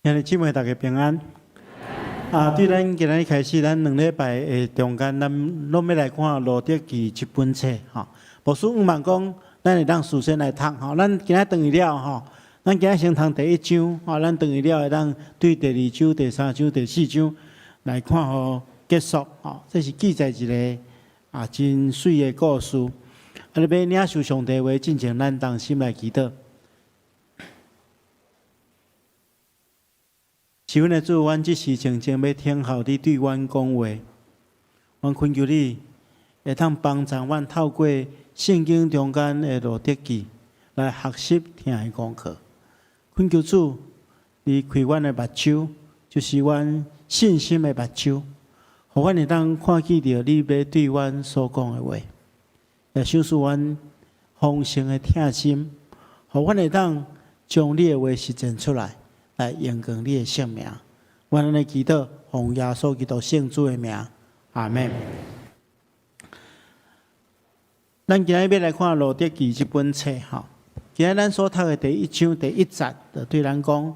兄弟姊妹，大家平安。啊，對咱今日開始，咱兩禮拜的中間，咱攏欲來看《路得記》這本冊吼。牧師向望講，咱會當事先來讀吼。咱今仔轉去了吼，咱今仔先讀第一章吼，咱轉去了會當對第二章、第三章、第四章來看予結束吼。這是記載一个真媠的故事。啊，你欲領受上帝話進前，咱同心來祈禱。是阮的主，阮這時靜靜欲聽候你對阮講話。阮懇求你會當幫助阮透過聖經中間的路得記來學習疼的功課。懇求主，你開阮的目睭，就是阮信心的目睭，予阮會當看見著你欲對阮所講的話，也賞賜阮豐盛的疼心，予阮會當將你的話實踐出來，來榮光你的聖名。阮按呢祈禱，奉耶穌基督聖子的名，阿門。咱今日欲來看《路得記》這本冊吼。今日咱所讀的第一章第一節，就對咱講，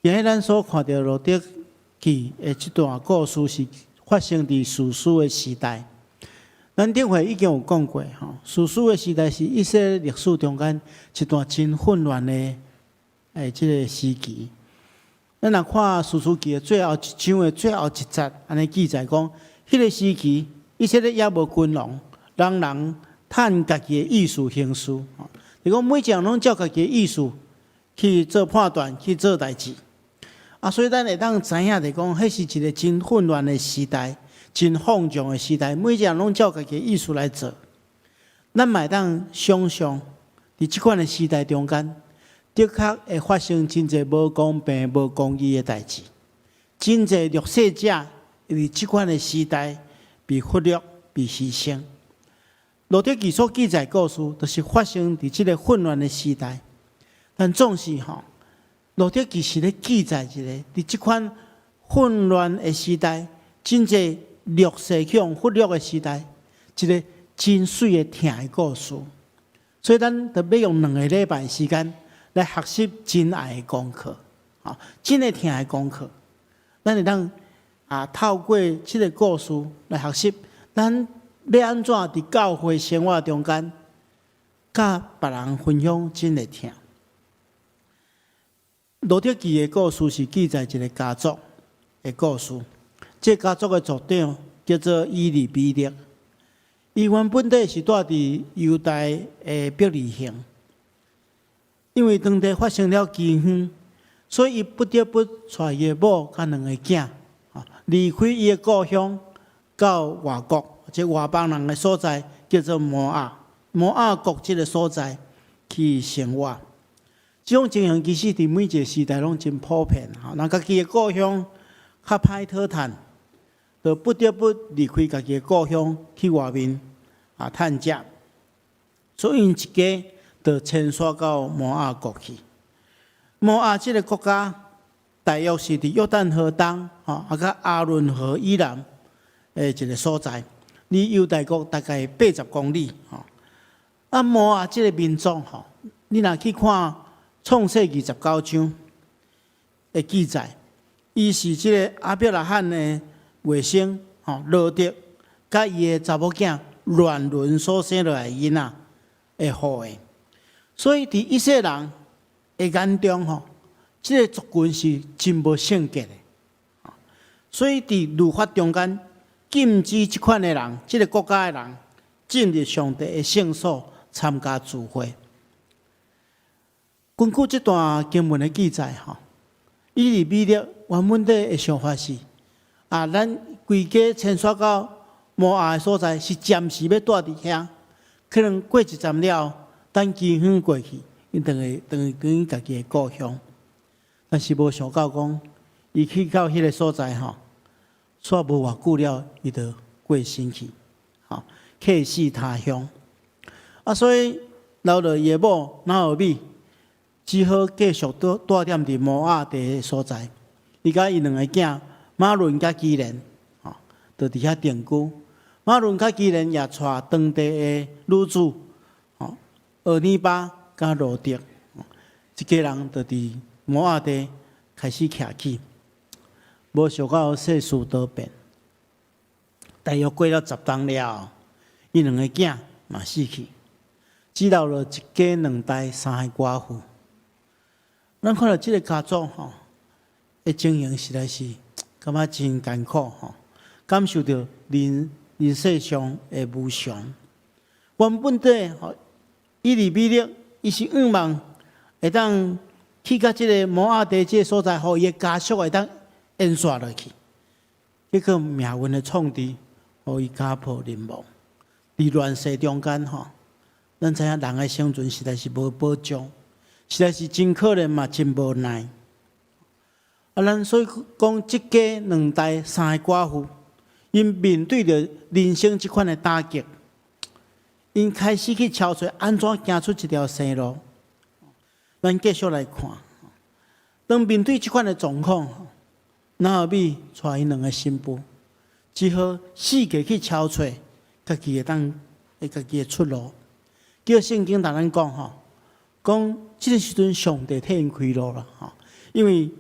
今日咱所看著《路得記》的這段故事是發生佇士師的時代。咱頂回已經有講過吼，士師的時代是以色列歷史中間一段真混亂的這个時期。咱若看士師記的最後一章的最後一節，按呢記載講，彼个時期以色列猶無君王，人人趁家己的意思行事。就講每一个人攏照家己的意思去做判斷，去做代誌。啊，所以咱會當知影就講，彼是一个真混亂的時代，真放縱的時代，每一个人攏照家己的意思來做。咱嘛會當想像，佇這款的時代中間，的確會發生真濟無公平、無公義的代誌，真濟弱勢者佇這款的時代被忽略、被犧牲。路得記所記載故事，就是發生佇這个混亂的時代。但總是吼，路得記是咧記載一个佇這款混亂的時代，真濟弱勢予人忽略的時代，一个真媠的疼的故事。所以咱就欲用兩个禮拜時間來學習真愛的功課，啊，真的疼的功課。咱會當透過這个故事來學習，咱欲按怎佇教會生活中間，佮別人分享真的疼。路得記的故事是記載一个家族的故事。這个家族的族長叫做以利米勒，伊原本底是蹛佇猶大的伯利恆。因為當地發生了饑荒，所以伊不得不帶伊的某佮兩个囝，離開伊的故鄉，到外國，這外邦人的所在，叫做摩押。摩押國這个所在去生活。這種情形其實佇每一个時代攏真普遍。吼，人家己的故鄉較歹討趁，就不得不離開家己的故鄉去外面趁食。所以𪜶一家就遷徙到摩押國去。摩押這个國家大約是佇約旦河東，吼，佮亞倫河以南的一个所在，離猶大國大概80公里。吼，啊，摩押這个民族，吼，你若去看創世記19章的記載，伊是這个亞伯拉罕的外甥，吼，羅得，佮伊的查某囝亂倫所生落來的囡仔的後裔。所以，佇以色列人的眼中，吼，這个族群是真無聖潔的。所以，佇律法中間禁止這款的人，這个國家的人進入上帝的聖所參加聚會。根據這段經文的記載，吼，以利米勒原本底的想法是：啊，咱規家遷徙到摩押的所在，是暫時欲蹛佇遐，可能過一陣了。等饑荒過去，𪜶轉去轉轉去家己的故鄉，但是無想到講，伊去到彼个所在吼，煞無偌久了，伊就過身去，吼，客死他鄉。啊，所以留落伊的某拿俄米，只好繼續蹛踮佇摩押地的所在。伊佮伊兩个囝瑪倫佮基連，吼，就佇遐定居。瑪倫佮基連也娶當地的女子。俄爾巴佮羅得，一家人就佇摩押地開始徛起，無想到世事多變，大約過了10冬了後，𪜶兩個囝嘛死去，只留落一家兩代三个寡婦。咱看著這个家族吼的情形，實在是感覺真艱苦吼，感受著人人世上的無常。原本底吼，以利米勒，伊是向望會當去到這个摩押地這个所在，予伊的家屬會當延續落去。結果命運的創治，予伊家破人亡。佇亂世中間吼，咱知影人的生存實在是無保障，實在是真可憐嘛，真無奈。啊，咱所以講，這家兩代三个寡婦，𪜶面對著人生這款的打擊，𪜶開始去敲揣按怎行出一條生路。咱繼續來看，當面對這款的狀況，拿俄米帶𪜶兩个新婦，只好四界去敲揣家己會當家己的出路。叫聖經同咱講吼，講這个時陣上帝替𪜶開路啦吼，因為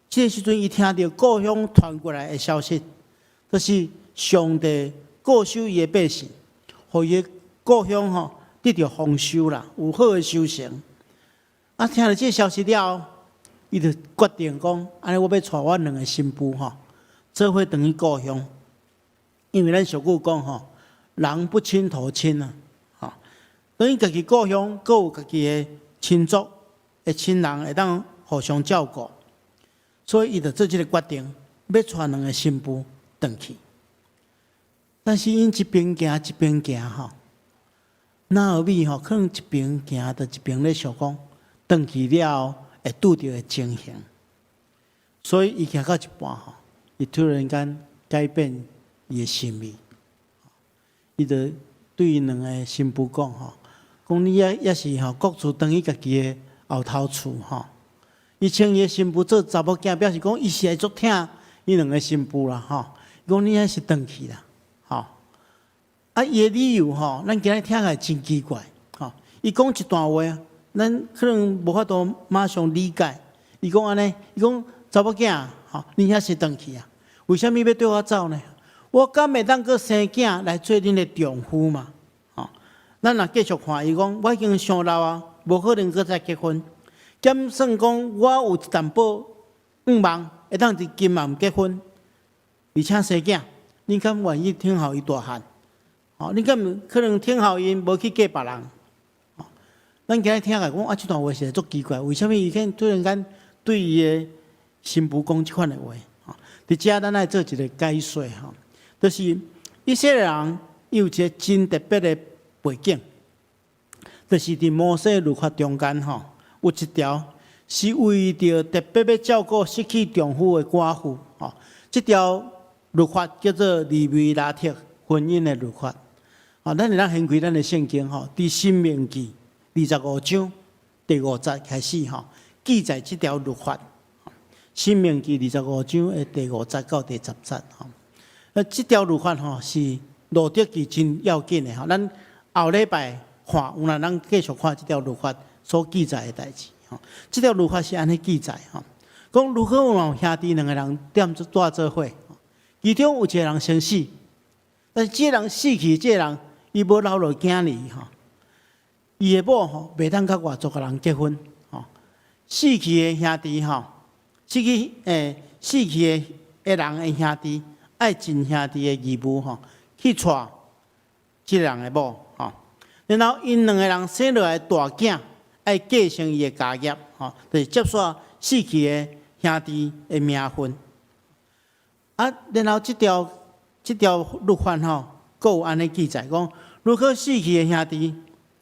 這个時陣伊聽著故鄉傳過來的消息，就是上帝顧守伊的百姓，予伊的故鄉吼得著豐收啦，有好的收成。啊，聽著這个消息了後，伊就決定講，按呢我欲帶阮兩个新婦吼，做伙轉去故鄉。因為咱俗語講吼，人不親頭親啊，吼，轉去家己故鄉，閣有家己的親族的親人會當互相照顧，所以伊就做這个決定，欲帶兩个新婦轉去。但是𪜶一邊行一邊行吼，拿俄米吼可能一邊行就一邊咧想講，轉去了後會拄著的情形，所以伊行到一半吼，伊突然間改變伊的心意，伊就對𪜶兩个新婦講吼，講你猶是吼各自轉去家己的後頭厝吼。伊稱伊的新婦做查某囝，表示講伊是會足疼𪜶兩个新婦啦吼。伊講你猶是轉去啦，吼。啊，伊的理由吼，咱今日聽起來真奇怪，吼。伊講一段話，咱可能無法度馬上理解。伊講按呢，伊講查某囝，吼，你猶是轉去啊？為啥物欲綴我走呢？我敢會當閣生囝來做恁的丈夫嘛？吼，咱若繼續看，伊講我已經傷老啊，無可能閣再結婚。減算講我有一淡薄向望，會當佇今暗結婚，而且生囝，恁敢願意聽候伊大漢？吼，恁敢可能聽候𪜶無去嫁別人？咱今日聽來講啊，這段話實在足奇怪，為啥物伊會突然間對伊的新婦講這款的話？吼，佇遮咱愛做一个解說吼，就是以色列人伊有一个真特別的背景，就是佇摩西律法中間吼，有一條是為著特別欲照顧失去丈夫的寡婦吼，這條律法叫做利未拉特婚姻的律法。啊，咱會當掀開咱的聖經吼，佇申命記25章第五節開始吼，記載這條律法。申命記二十五章的第五節到第10節吼，啊，這條律法吼是路得記真要緊的吼。咱後禮拜看，有影咱繼續看這條律法所記載的代誌吼。這條律法是按呢記載吼，講如果有兄弟兩个人踮做蹛做伙，其中有一个人先死，但是這个人死去，這个人伊無留落囝兒吼，伊的某吼袂當佮外族的人結婚吼。死去的兄弟吼，死去的的人的兄弟，愛盡兄弟的義務吼，去娶這个人的某吼。然後𪜶兩个人生落來大囝，愛繼承伊的家業吼，就是接續死去的兄弟的名分。啊，然後這條律法吼，閣有按呢記載講，如果死去的兄弟，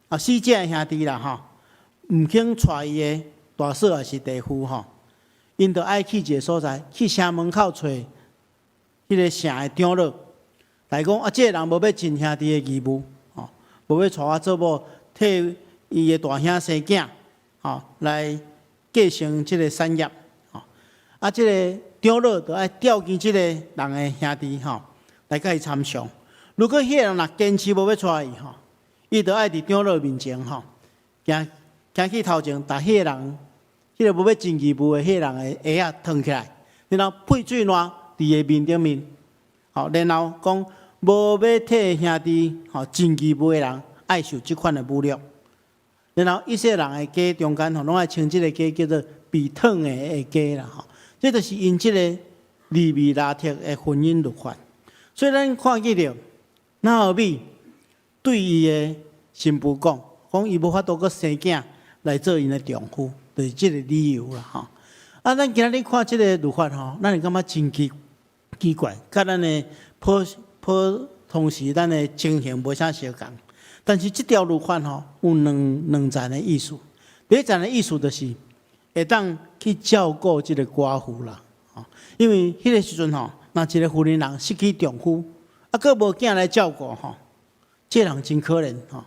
啊，死者的兄弟啦吼，毋肯娶伊的大嫂抑是弟婦吼，𪜶就愛去一个所在，去城門口揣彼个城的長老，來講啊，這个人無欲盡兄弟的義務，吼，無欲娶我做某，替伊的大兄生囝，吼，來繼承這个產業，吼，啊，這个長老就愛召見這个人的兄弟，吼，來共伊參詳。如果彼个人若堅持無欲娶伊，吼，伊就愛佇長老面前，吼，行行去頭前，共彼个人彼個無欲盡義務的彼個人的鞋仔脫起來，然後噴水爛佇伊面頂面，吼，然後講無欲替兄弟吼盡義務的人愛受這款的侮辱。然後以色列人的家中間吼，攏愛穿這个家叫做被燙的家啦吼，這就是𪜶這个利未拉特的婚姻律法。所以咱看見著拿俄米對伊的新婦講，講伊無法度閣生囝來做𪜶的丈夫，就是這个理由啦吼。啊，咱今仔日看這个律法吼，咱會感覺真奇奇怪，佮咱的普普通時咱的情形無啥相仝。但是這條律法吼有兩層的意思。第一層的意思就是會當去照顧這个寡婦啦，吼，因為彼个時陣吼，若一个婦人人失去丈夫，啊，閣無囝來照顧吼，這個人真可憐吼。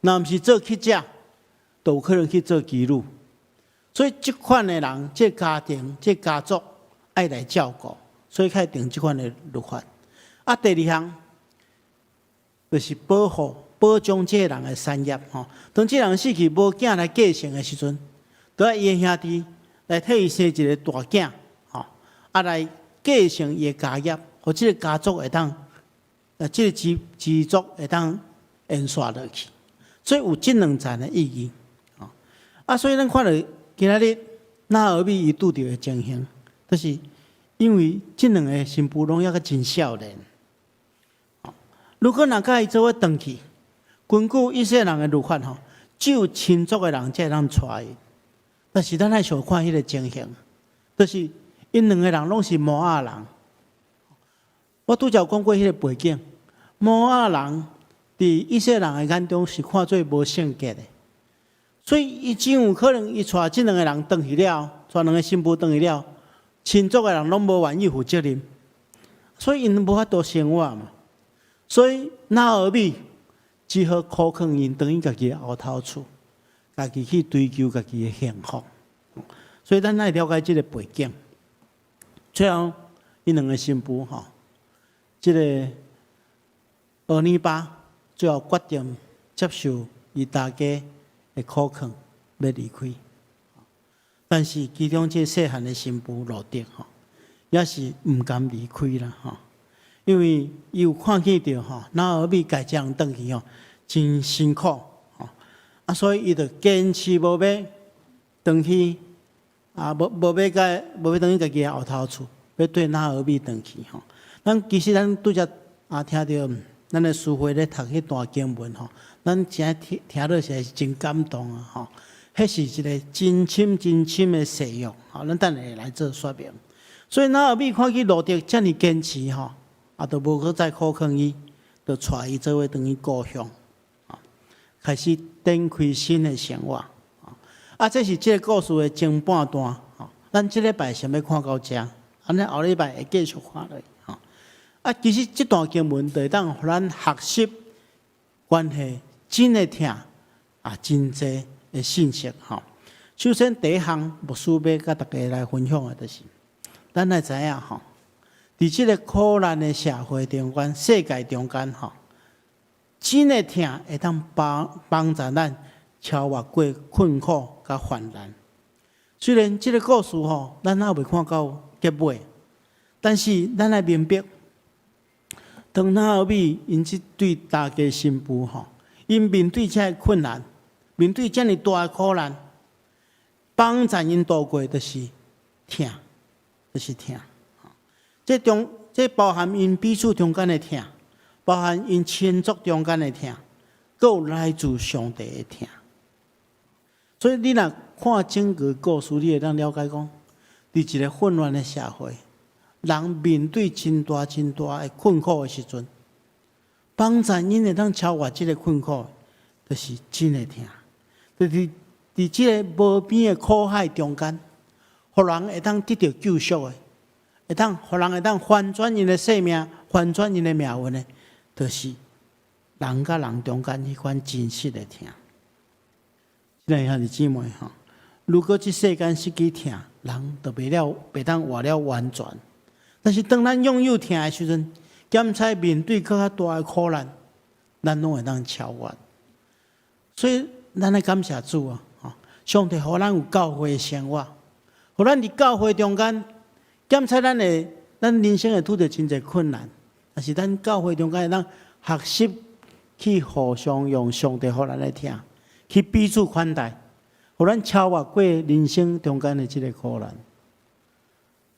若毋是做乞食，就有可能去做妓女。所以這款的人，這個家庭、這個家族愛來照顧，所以才定這款的律法。啊，第二項就是保護、保障這個人的產業吼。當這個人死去無囝來繼承的時陣，就愛伊的兄弟來替伊生一个大囝，吼，啊來繼承伊的家業，予這个家族會當，這个支族會當延續落去。所以有這兩層的意義，吼。啊，所以咱看著今仔日拿俄米伊拄著的情形，就是因為這兩个新婦攏猶閣真少年。如果若佮伊做伙轉去，根據以色列人的律法吼，只有親族的人才會當娶伊。但是咱愛想看彼个情形，就是𪜶兩个人攏是摩押人。我拄才有講過彼个背景，摩押人佇以色列人的眼中是看做無聖潔的，所以伊真有可能伊帶這兩个人轉去了，帶兩个新婦轉去了，親族的人攏無願意負責任，所以𪜶無法度生活嘛。所以拿俄米只好苦勸𪜶轉去家己的後頭厝，家己去追求家己的幸福。所以咱愛了解這个背景。最後，𪜶兩个新婦吼，這个俄尼巴最後決定接受伊大家的苦勸，欲離開。但是其中這細漢的新婦路得吼，也是毋甘離開啦吼，因為伊有看見著吼，拿俄米共這人轉去吼，真辛苦吼，啊，所以伊就堅持無欲轉去，啊，無無欲共無欲轉去家己的後頭厝，欲綴拿俄米轉去吼。咱其實咱拄才啊聽著咱的司會咧讀彼段經文吼，咱真聽聽落實在是真感動啊吼。彼是一个真深真深的誓約，吼，咱等下會來做說明。所以拿俄米看見路得遮爾堅持吼，啊，就無閣再苦勸伊，就帶伊做伙轉去故鄉，開始展開新的生活。啊，這是這个故事的前半段，吼。咱這禮拜先欲看到遮，按呢後禮拜會繼續看落去，吼。啊，其實這段經文就會當予咱學習關係真的疼啊，真濟的信息，吼。首先第一項牧師欲佮大家來分享的，就是咱愛知影吼，佇這个苦難的社會中間、世界中間，吼，真的疼會當幫幫助咱超越過困苦佮患難。雖然這个故事吼，咱猶未看到結尾，但是咱愛明白，當拿俄米𪜶這對大家新婦吼，𪜶面對這个困難，面對遮爾大的苦難，幫助𪜶度過就是疼，就是疼。這中這包含𪜶彼此中間的疼，包含𪜶親族中間的疼，閣有來自上帝的疼。所以你若看整個故事，你會當了解講，佇一个混亂的社會，人面對真大真大的困苦的時陣，幫助𪜶會當超越這个困苦，就是真的疼。就是佇這个無邊的苦海中間，予人會當得著救贖的，會當予人會當翻轉𪜶的生命、翻轉𪜶的命運的，就是人佮人中間彼款真實的疼。親愛兄弟姊妹吼，如果這世間失去疼，人就袂當活了完全。但是當咱擁有疼的時陣，兼且面對閣較大的苦難，咱攏會當超越。所以，咱愛感謝主啊！吼，上帝予咱有教會生活，予咱佇教會中間檢測咱的咱人生會拄著真濟困難，但是咱教會中間會當學習去互相用上帝予咱的疼，去彼此款待，予咱超越過人生中間的這个苦難。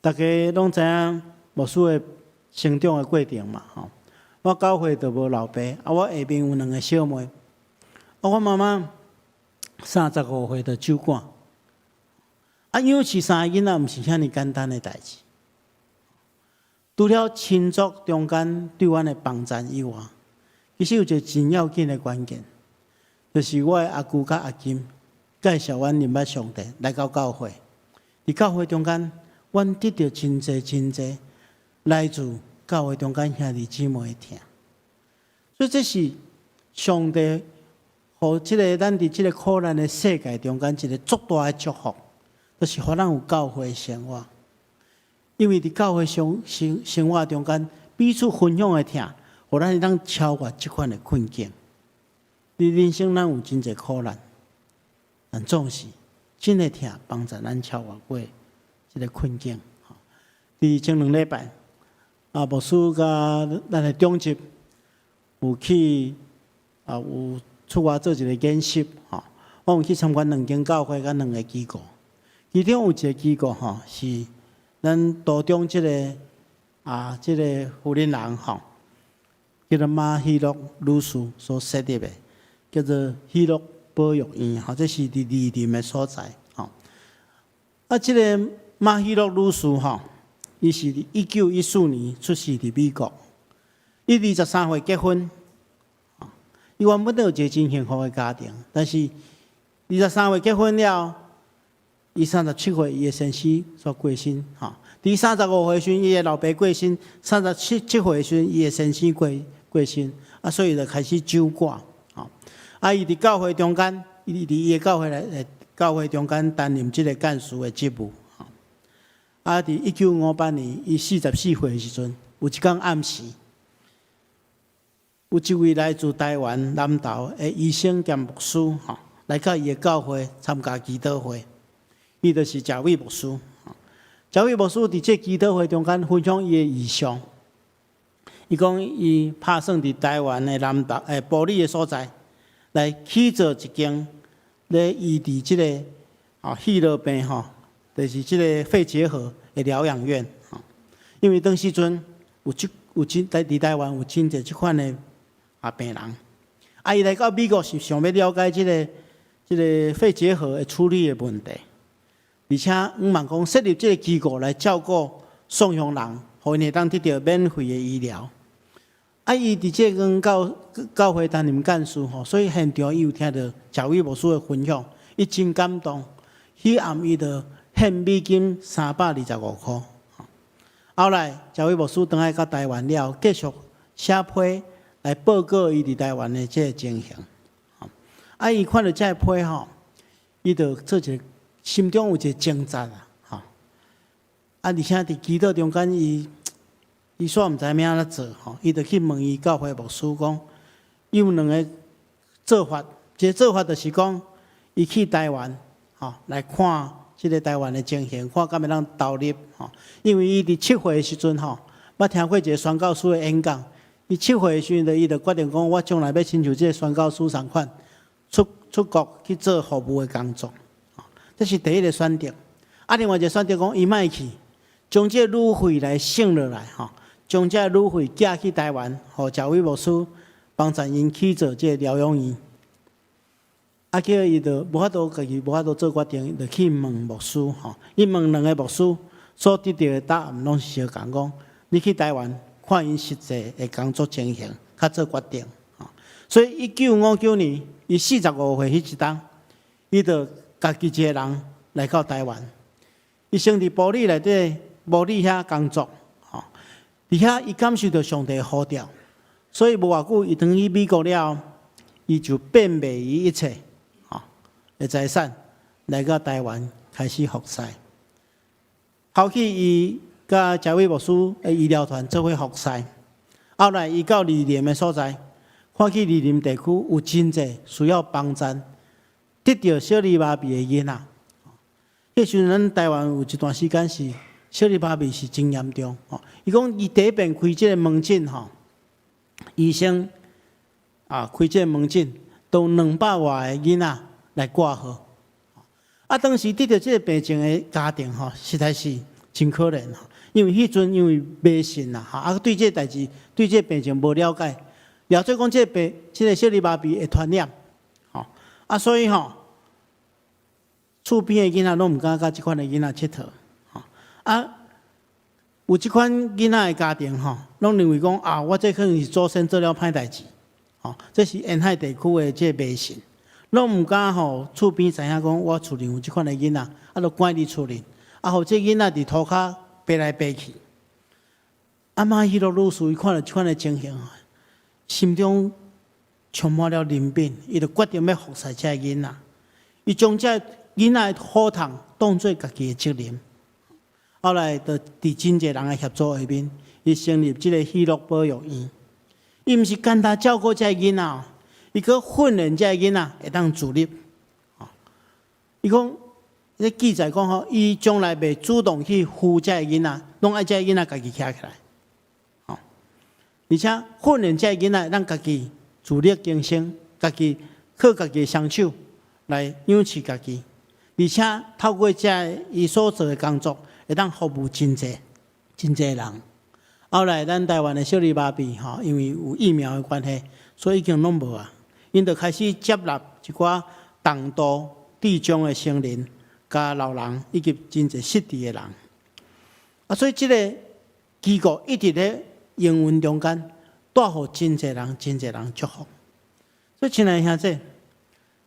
大家攏知影牧師的成長的過程嘛？吼，我九歲就無老爸，啊，我下面有兩个小妹，啊，我媽媽35歲就守寡，啊，養飼三个囡仔毋是遐爾簡單的代誌。除了親族中間對阮的幫贊以外，其實有一个真要緊的關鍵，就是我的阿舅佮阿金介紹阮認捌上帝來到教會。佇教會中間，阮得著真濟真濟來自教會中間兄弟姊妹的疼。所以這是上帝予這个咱佇這个苦難的世界中間一个足大的祝福，就是予咱有教會生活。因為佇教會生活中間，彼此分享的疼，予咱會當超越這款的困境。佇人生咱有真濟苦難，但總是真的疼幫助咱超越過這个困境。佇前兩禮拜，啊，牧師佮咱的長執有去啊，有出外做一个研習，吼。我有去參觀兩間教會佮兩个機構，其中有一个機構吼是咱都中這个啊，這个婦人人吼，叫做馬喜樂女士所設立的，叫做喜樂保育院，吼，這是佇二林的所在，吼。啊，這个馬喜樂女士吼，伊是佇1914年出世佇美國，伊23歲結婚，伊原本都有一个真幸福的家庭，但是二十三歲結婚了，伊37歲，伊的先生煞過身，吼。佇35歲時，伊的老爸過身；三十七歲時，伊的先生過身，啊，所以就開始守寡，吼。啊，伊佇教會中間，伊佇伊的教會來，教會中間擔任這个幹事的職務，吼。啊，佇1958年，伊44歲的時陣，有一工暗時，有一位來自台灣南投的醫生兼牧師，吼，來到伊的教會參加祈禱會。伊就是賈偉牧師。賈偉牧師佇這祈禱會中間分享伊的異象。伊講伊拍算佇台灣的南投埔里的所在，來起造一間咧醫治這个啊血液病吼，就是這个肺結核的療養院。因為當時陣有這有真佇台灣有真濟這款的啊病人。啊，伊來到美國是想欲了解這个肺結核的處理的問題。而且，向望講設立這个機構來照顧送養人，予𪜶會當得著免費的醫療。啊，伊佇這間教會擔任幹事吼，所以現場伊有聽著賈偉牧師的分享，伊真感動。彼暗伊就獻美金325箍。後來，賈偉牧師轉來到台灣了，繼續寫批來報告伊佇台灣的這个情形。啊，伊看著這个批吼，伊就做一个心中有一個掙扎啊，吼！啊，而且佇祈禱中間，伊煞毋知欲按怎做吼，伊就去問伊教會牧師講，伊有兩个做法，一个做法就是講，伊去台灣，吼，來看這个台灣的情形，看敢會當投入吼。因為伊佇七歲的時陣吼，捌聽過一个宣教師的演講，伊七歲的時陣，伊就決定講，我將來欲親像這个宣教師仝款，出國去做服務的工作。這是第一个選擇。啊，另外一个選擇講，伊莫去，將這个旅費來省落來，吼，將這个旅費寄去台灣，予賈偉牧師幫助𪜶去做這个療養院。啊，叫伊就無法度家己無法度做決定，就去問牧師，吼。伊問兩个牧師，所得著的答案攏是相仝講，你去台灣看𪜶實際的工作情形，較做決定。吼，所以1959年，伊45歲彼一冬，伊就家己一个人來到台灣，伊先佇埔里內底埔里遐工作，吼，佇遐伊感受著上帝呼召，所以無偌久，伊轉去美國了後，伊就變賣伊一切，吼的財產來到台灣開始服侍。後去伊佮賈偉牧師的醫療團做伙服侍，後來伊到二林的所在，看見二林地區有真濟需要幫贊。得著小兒麻痺的囡仔。彼時陣咱台灣有一段時間是小兒麻痺是真嚴重。吼，伊講伊第一遍開這个門診吼，醫生啊開這个門診，都200外个囡仔來掛號。啊，當時得著這个病症的家庭吼，實在是真可憐吼，因為彼陣因為迷信啦，吼，啊對這個代誌，對這個病症無了解，了解講這個病，這個小兒麻痺會傳染，吼，啊所以吼，厝邊的囡仔攏毋敢佮這款的囡仔𨑨迌，吼，啊有這款囡仔的家庭吼，攏認為講啊，我這可能是祖先做了歹代誌，吼，這是沿海地區的這個迷信。攏毋敢予厝邊知影講，我厝裡有這款的囡仔，啊，就關佇厝裡，啊，予這囡仔佇塗跤爬來爬去。啊瑪希羅女士伊看著這款的情形，心中充滿了憐憫，伊就決定欲服侍這个囡仔。伊將這个囡仔的苦痛當做家己的責任。後來，就佇真濟人的協助下面，伊成立這个希樂保育院。伊毋是簡單照顧這个囡仔。伊閣訓練這个囡仔會當自立。伊講，咧記載講吼，伊從來袂主動去扶這個囡仔，攏愛這個囡仔家己徛起來。吼，而且訓練這個囡仔會當家己自力更生，家己靠家己的雙手來養飼家己。而且透過這伊所做的工作，會當服務真濟真濟人。後來咱台灣的小兒麻痺吼，因為有疫苗的關係，所以已經攏無啊。𪜶就開始接納一寡重度智障的成人、佮老人以及真濟失智的人。啊，所以這个機構一直咧營運中間，帶予真濟人、真濟人祝福。所以，親愛的兄弟，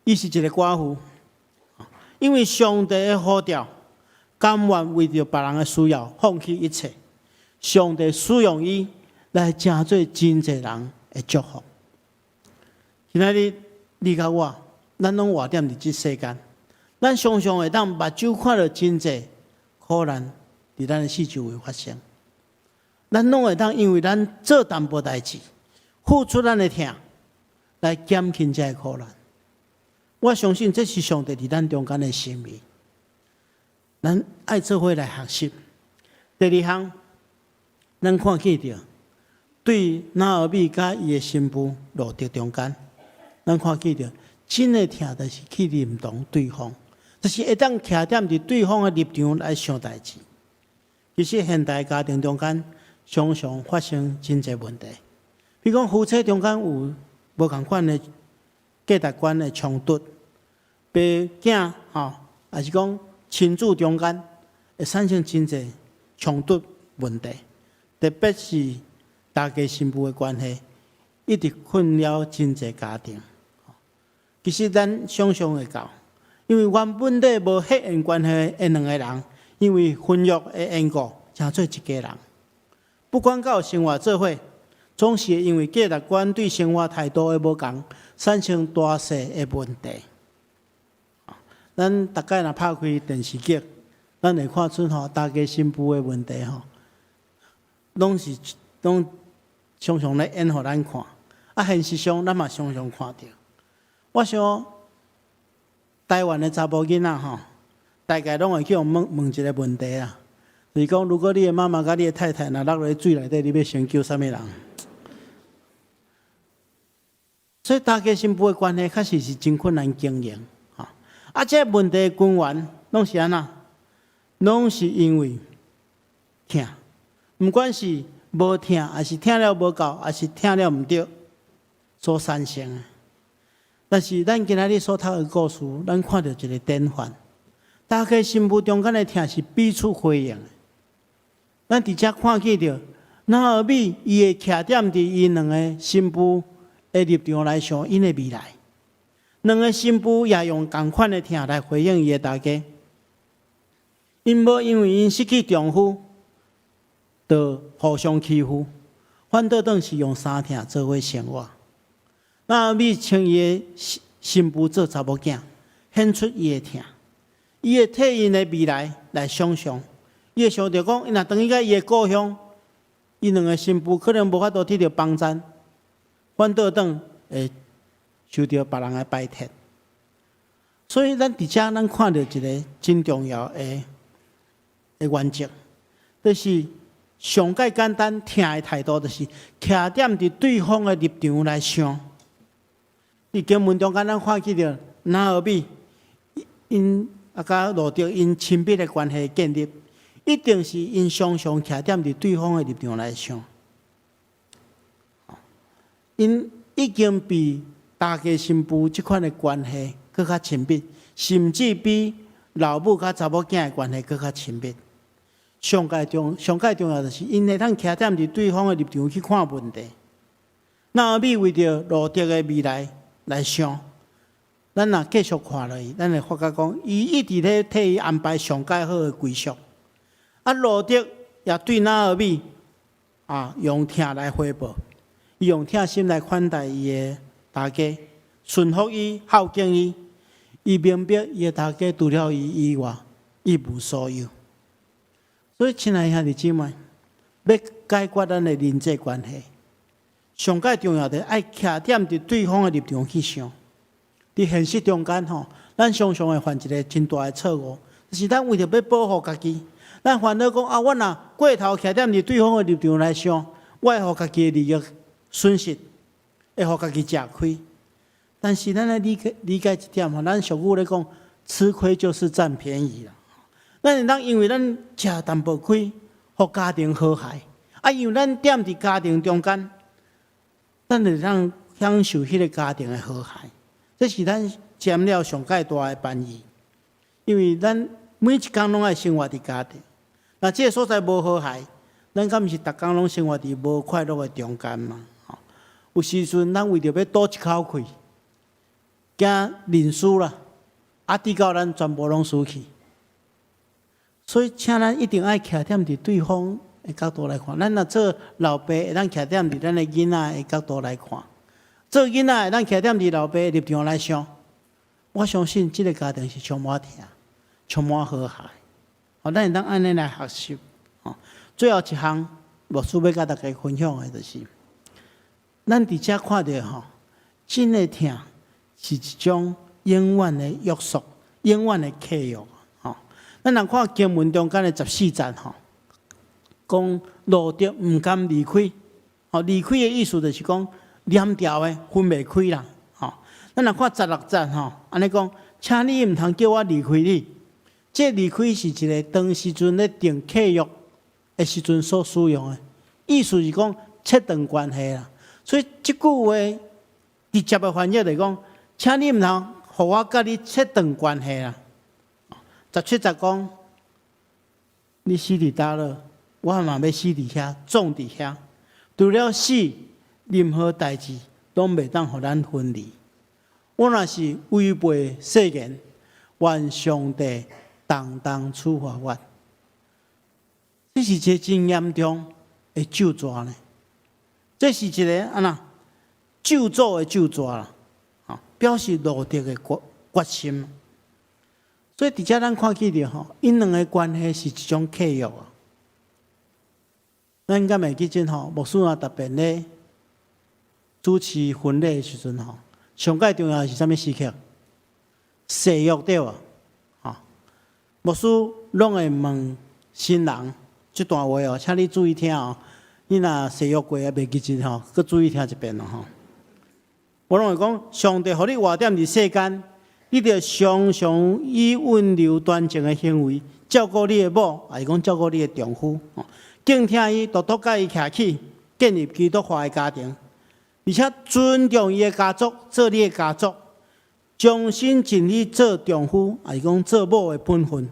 伊是一个寡婦，因為上帝的呼召，甘願為著別人的需要放棄一切。上帝使用伊來成做真濟人的祝福。今仔日你佮我，咱攏活踮佇這世間，咱常常會當目睭看著真濟苦難佇咱的四周圍發生。咱攏會當因為咱做淡薄代誌，付出咱的疼，來減輕這个苦難。我相信這是上帝佇咱中間的心意。咱愛做伙來學習。第二項，咱看見著對拿俄米佮伊的新婦路得中間，咱看見著真的疼，就是去認同對方，就是會當徛踮佇對方的立場來想代誌。其實現代家庭中間常常發生真濟問題，比如講夫妻中間有無仝款的價值觀的衝突，爸囝吼，抑是講親子中間會產生真濟衝突問題，特別是大家新婦的關係，一直困擾真濟家庭。其實咱想象會到，因為原本底無血緣關係的兩个人，因為婚約的緣故，成做一家人。不管敢有生活做伙，總是會因為價值觀對生活態度的無仝，產生大細的問題。咱逐擺若拍開電視劇，咱會看出吼，大家新婦的問題吼，攏是攏常常咧演予咱看。啊，現實上咱嘛常常看著。我想台灣的查某囡仔吼，大概攏會去予問問一个問題啦，就是講，如果你的媽媽佮你的太太若落佇水內底，你欲先救啥物人？所以大家新婦的關係確實是真困難經營。啊，這個問題的根源攏是按怎？攏是因為疼，毋管是無疼，抑是疼了無夠，抑是疼了毋對，所產生的。但是咱今仔日所讀的故事，咱看著一个典範。大家新婦中間的疼是彼此回應的。咱佇遮看見著，拿俄米伊會徛踮佇𪜶兩个新婦的立場來想𪜶的未來。兩个新婦也用仝款的疼來回應伊的大家。𪜶無因為𪜶失去丈夫，就互相欺負，反倒轉是用相疼做伙生活。拿俄米稱伊的新婦做查某囝，顯出伊的疼。伊會替𪜶的未來來想象，伊會想著講，伊若轉去到伊的故鄉，𪜶兩个新婦可能無法度得著幫贊，反倒轉會受著別人的排斥。所以咱佇遮咱看著一个真重要的原則，就是上蓋簡單疼的態度，就是徛踮佇對方的立場來想。佇經文中間，咱看見著拿俄米𪜶啊，佮路得𪜶親密的關係建立，一定是𪜶常常徛踮佇對方的立場來想。𪜶已經比大家新婦這款的關係閣較親密，甚至比老母佮查某囝的關係閣較親密。上蓋重要就是，𪜶會當徛踮佇對方的立場去看問題。拿俄米為著路得的未來來想，咱若繼續看落去，咱會發覺講，伊一直咧替伊安排上蓋好的歸宿。啊，路得也對拿俄米啊，用疼來回報，伊用疼心來款待伊的大家，順服伊，孝敬伊。伊明白伊的頭家除了伊以外，一無所有。所以，親愛兄弟姊妹，欲解決咱的人際關係，上蓋重要的愛徛踮佇對方的立場去想。佇現實中間吼，咱常常會犯一个真大的錯誤，就是咱為著欲保護家己，咱煩惱講啊，我若過頭徛踮佇對方的立場來想，我會予家己的利益損失，會予家己食虧。但是咱愛理解一點吼，咱俗語咧講，吃虧就是佔便宜啦。咱會當因為咱食淡薄虧，予家庭和諧。啊，因為咱踮佇家庭中間，咱會當享受彼个家庭的和諧。這是咱佔了上蓋大的便宜，因為咱每一工攏愛生活佇家庭。若這个所在無和諧，咱敢毋是逐工攏生活佇無快樂的中間嗎？有時陣咱為著欲賭一口氣，驚認輸啦，啊，直到咱全部攏輸去。所以，請咱一定愛徛踮佇對方的角度來看。咱若做老爸，會當徛踮佇咱的囡仔的角度來看；做囡仔，會當徛踮佇老爸的立場來想。我相信這个家庭是充滿疼、充滿和諧。好，咱會當按呢來學習。最後一項，牧師欲佮大家分享的就是，咱佇遮看著吼，真的疼是一種永遠的約束、永遠的契約。咱若看經文中間的14節吼，講路得毋甘離開，吼，離開的意思就是講連牢的分袂開啦，吼。咱若看16節吼，按呢講，請你毋通叫我離開你。這離開是一个當時陣咧訂契約的時陣所使用的，意思是講切斷關係啦。所以這句話直接的翻譯來講，請你毋通予我佮你切斷關係啦。17節講，你死佇佗落，我嘛欲死佇遐，葬佇遐。除了死，任何代誌攏袂當予咱分離。我若是違背誓言，願上帝重重處罰我。這是一个真嚴重的咒詛呢。這是一个按怎咒詛的咒詛啦，表示路得的決心。所以佇遮咱看見著吼，𪜶兩个關係是一種契約啊。咱敢會記得吼，牧師若特別咧主持婚禮的時陣吼，上蓋重要的是啥物時刻？誓約對無？吼，牧師攏會問新人這段話哦，請你注意聽哦。你若誓約過啊，袂記得吼，閣注意聽一遍咯吼。我攏會講，上帝予你活踮佇世間，你著常常以溫柔端正的行為照顧你的某，抑是講照顧你的丈夫，敬疼伊，獨獨佮伊徛起，建立基督化的家庭，而且尊重伊的家族，做你的家族，終身盡力做丈夫，抑是講做某的本分。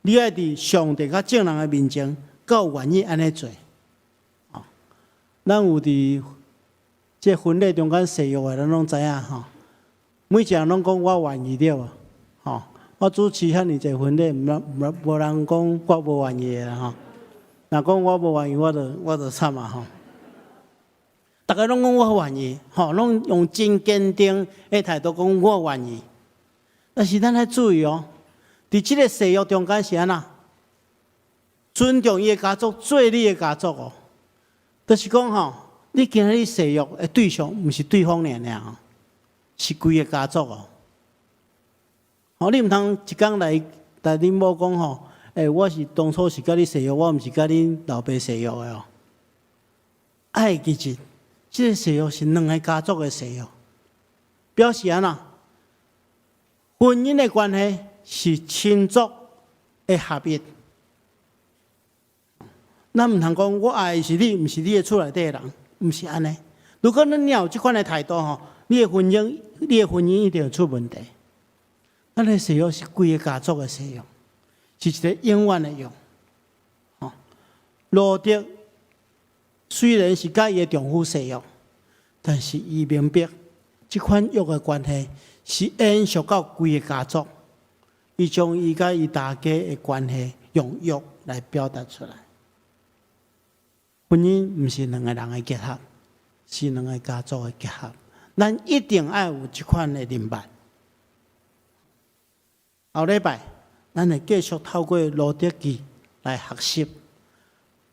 你愛佇上帝佮眾人的面前，閣有願意按呢做。咱有佇這婚禮中間誓約的，咱攏知影吼。每一個人攏講我願意對無？吼，我主持遐爾濟婚禮，無人講我無願意的啦吼。若講我無願意，我就慘啊吼。逐家攏講我願意，吼，攏用真堅定的態度講我願意。但是咱愛注意哦，佇這个誓約中間是按怎？尊重伊的家族，做你的家族哦。就是講吼，你今仔日誓約的對象，毋是對方爾爾哦，是規个家族哦。吼，你毋通一工來共恁某講吼，欸，我是當初是佮你誓約，我毋是佮恁老爸誓約的哦。愛記住，這个誓約是兩个家族的誓約，表示按怎？婚姻的關係是親族的合一。咱毋通講我愛的是你，毋是你的厝內底的人，毋是按呢。如果咱有這款的態度吼，你的婚姻一定會出問題。咱的誓約是規个家族的誓約，是一个永遠的約。吼，路得雖然是佮伊的丈夫誓約，但是伊明白這款約的關係是延續到規个家族。伊將伊佮伊大家的關係用約來表達出來。婚姻毋是兩个人的結合，是兩个家族的結合。咱一定愛有這款的認捌。後禮拜，咱會繼續透過路得記來學習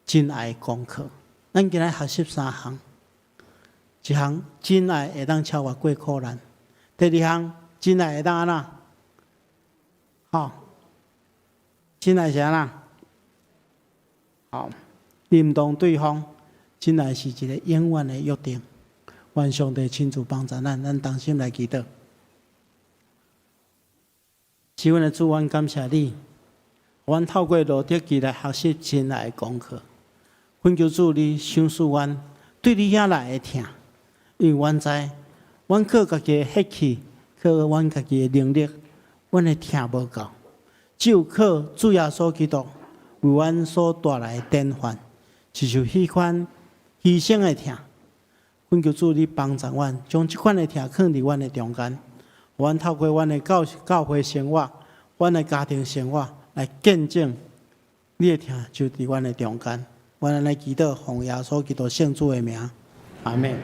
真愛的功課。咱今日學習三項，一項真愛會當超越過苦難；第二項真愛會當按怎？吼，真愛是按怎？好，認同對方，真愛是一个永遠的約定。願上帝親自幫助咱，咱同心來祈禱。是阮的主，阮感謝你，阮透過路得記來學習真愛的功課。懇求主，你賞賜阮對你遐來的疼，因為阮知，阮靠家己的血氣，靠阮家己的能力，阮的疼無夠，只有靠主耶穌基督為阮所帶來的典範，是受彼款犧牲的疼。懇求主，你幫助阮，將這款的疼囥佇阮的中間，阮透過阮的教會生活，阮的家庭生活來見證你的疼就佇阮的中間。阮按呢祈禱，奉耶穌基督聖子的名，阿們。